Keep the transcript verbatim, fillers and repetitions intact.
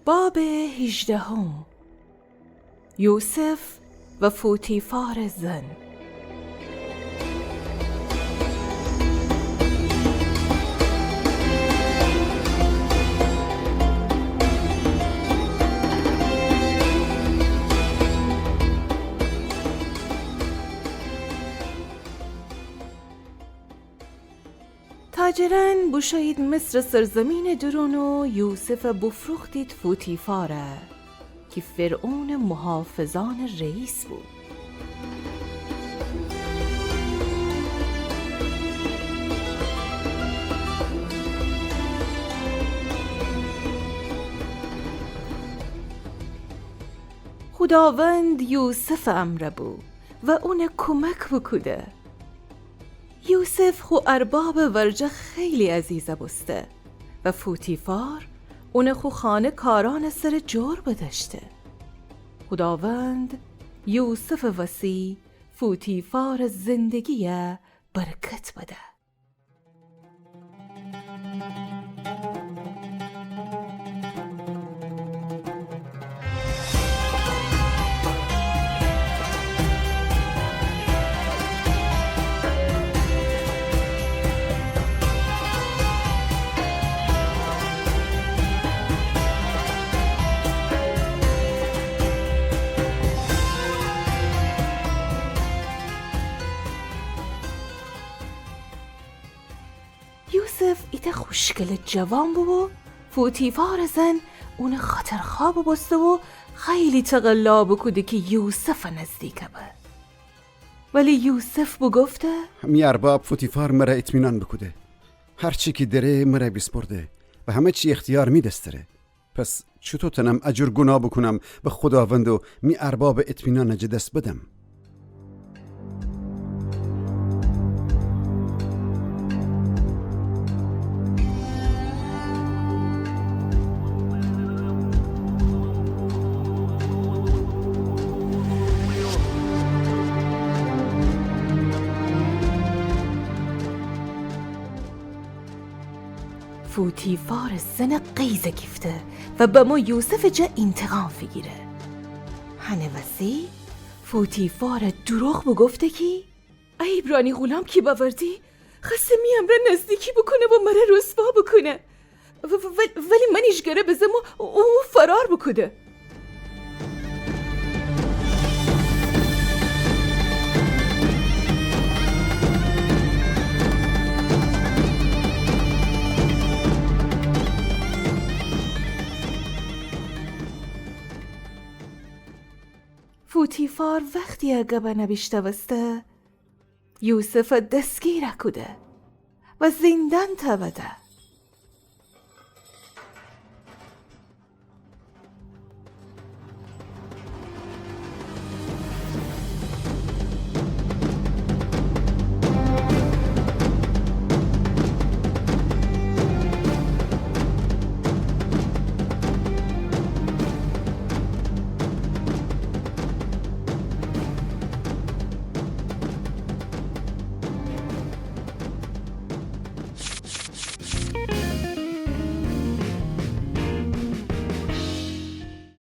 باب هیجدهم. یوسف و فوتیفار زن. تاجرأن بوشویید مصرٚ سرزمینٚ درون و یوسفَ بوفروختید فوتیفارَ کی فرعونٚ محافظأنٚ رئیس بو. خوداوند یوسفٚ امرأ بو و اونَ کمک بوکوده. یوسف خو اربابٚ ورجه خیلی عزیز بوسته و فوتیفار اونَ خو خانه کارأنٚ سر جور بدأشته. خوداوند یوسفٚ وسی فوتیفارٚ زندگیَ برکت بده. یوسف ایتأ خوشگلٚ جوان بو و فوتیفارٚ زن اونٚ خاطرخواه بوبوسته و خیلی تقلا بوکوده کی یوسفٚ نزدیک به. ولی یوسف بوگفته: می ارباب فوتیفار مره اطمینان بوکوده. هر چی کی دره مره بیسپرده و همه چی اختیار می دس دره. پس چوطو تنم ا جور گوناه بوکونم به خوداوند و می اربابٚ اطمینان جٚه دس بدم؟ فوتیفارٚ زن غیظ گیفته و بمو یوسفٚ جا اینتقام فیگیره. هنٚ وسی فوتیفار دروغ بوگفته کی ای عبرانی غلام کی بأوردی، خوأسته می امرأ نزدیکی بوکونه و مره رسوا بوکونه. و-، و-، و-، ولی من ایجگره بزم و او فرار بوکوده. فوتیفار وختی ا گبأنَ بیشنوسته، یوسفَ دسگیر کوده و زیندان تأوده.